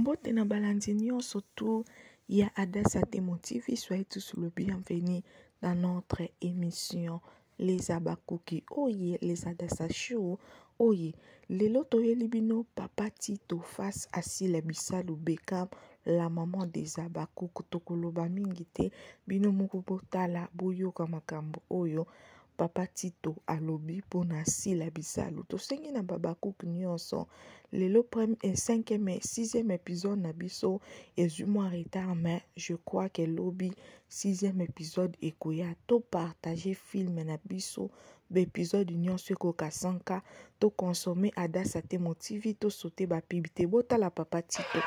Mbote na balandi nyonso tout ya Adassa Temo TV, soyez tous le bienvenu dans notre émission Les Abakuki oye les Adassa Show oye lelo toyeli bino papa Tito face à Sila Bisalu Beckham la maman des Abakuku tokoloba mingi te bino moko botala boyoka makambo oyo Papa Tito alobi pona Sila Bisalu. Tosengi na babakuk nyonso lelo premier, cinquième, sixième épisode na biso ezwi mwa retard mais je crois que lobi sixième épisode ekoya. To partager film na biso baepisode nyonso ekoka 100k to consommer Adassa Temo TV to sauter ba pub te botala Papa Tito.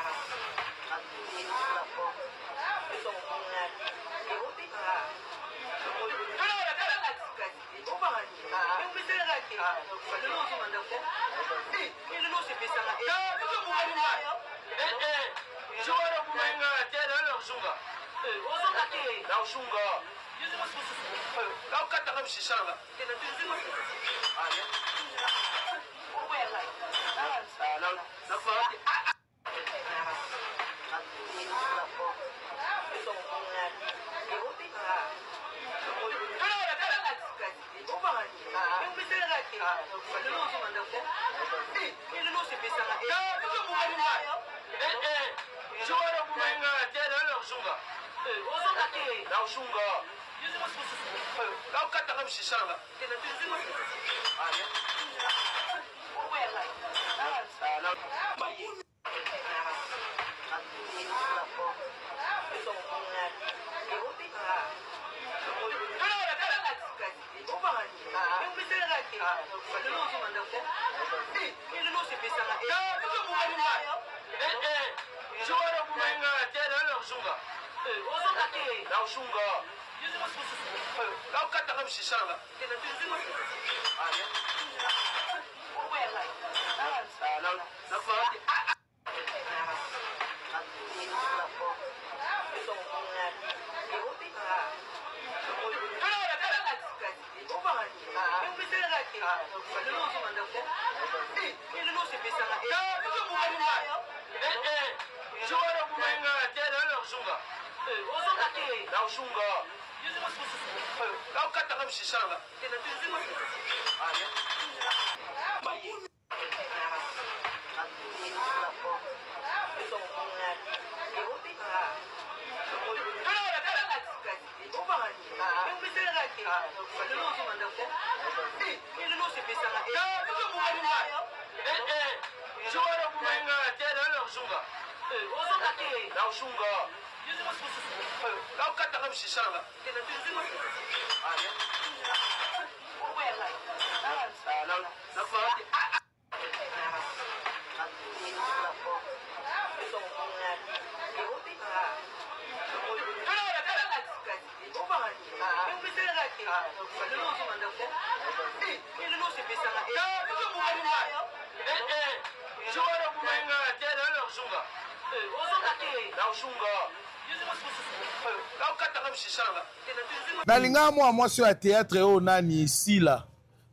Nalingaka mwa mwasi oyo ya théâtre oyo nani Sila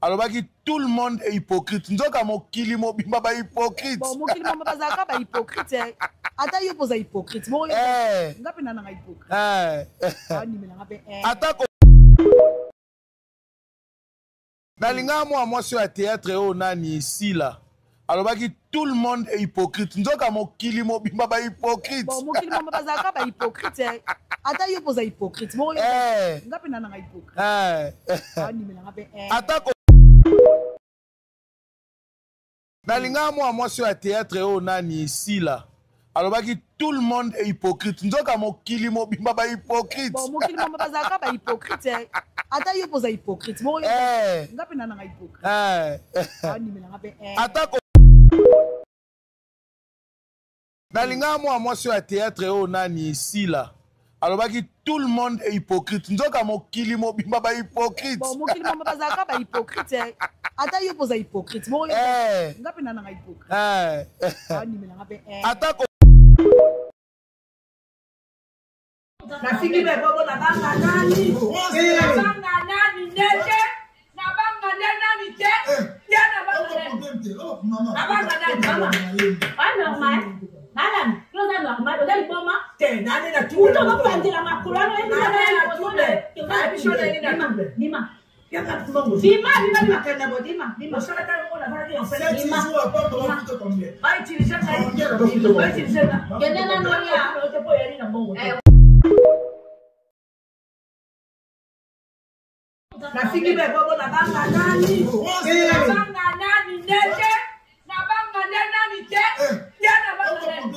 alobaki tout le monde est hypocrite nzoka mokili mobimba ba hypocrite. Bon, mokili mobimba bazalaka ba hypocrite eh. Ata yo poza hypocrite moko yo eh. nga pe na nanga hypocrite eh. Animela nga pe eh. Ata ko nalingaka mwa mwasi oyo ya théâtre oyo nani Sila alobaki tout le monde est hypocrite nzoka mokili mobimba ba hypocrite. Bon, mokili mobimba bazalaka ba hypocrite eh. Ata yo poza hypocrite moko yo eh. nga pe na nanga hypocrite eh. Animela nga pe eh. Ata ko nalingaka mwa mwasi oyo ya théâtre oyo nani Sila alobaki tout le monde est hypocrite nzoka mokili mobimba ba hypocrite. Bon, mokili mobimba bazalaka ba hypocrite eh. Ata yo poza hypocrite moko yo eh. nga pe na nanga hypocrite eh. Animela nga pe eh. Ata ko nalingaka mwa mwasi oyo ya théâtre oyo nani Sila alobaki tout le monde est hypocrite nzoka mokili mobimba ba hypocrite. Bon, mokili mobimba bazalaka ba hypocrite eh. Ata yo poza hypocrite moko yo eh. nga pe na nanga hypocrite eh. Animela nga pe eh. Ata ko nafingi mpe bongo nabanga nani nabanga nani ndenge nabanga nde nani te te nabanga nani nabanga nani mama Pas normal. Madame. Normal, oza liboma. Uto ozopandela makolo wana, oyebi bima bima bima bima bima bima. Kende nano ya. Nafingi bebobo, nabanga nani? Nabanga nani ndenge? Nabanga nde nani te? Te, nabanga nani?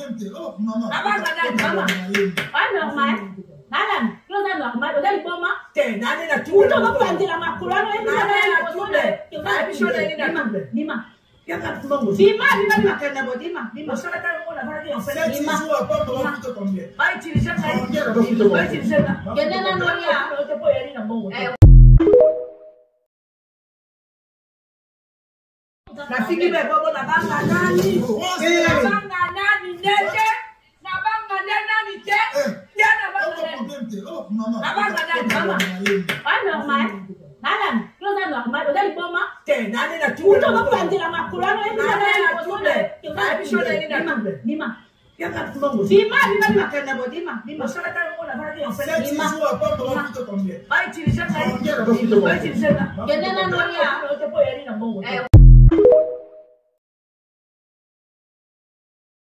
Nabanga nani, mama? Oya normal, madame, yo oza normal, oza liboma. Uto ozopandela makolo wana, oyebi bima bima bima bima bima bima bima. Kende nano ya. Nafingi bebobo, nabanga nani? Nabanga nani ndenge? Nabanga nde nani te? Te, nabanga nani? Nabanga nani, mama? Oya normal, madame, yo oza normal, oza liboma. Uto ozopandela makolo wana, oyebi bima bima bima bima bima bima. Kende nano ya.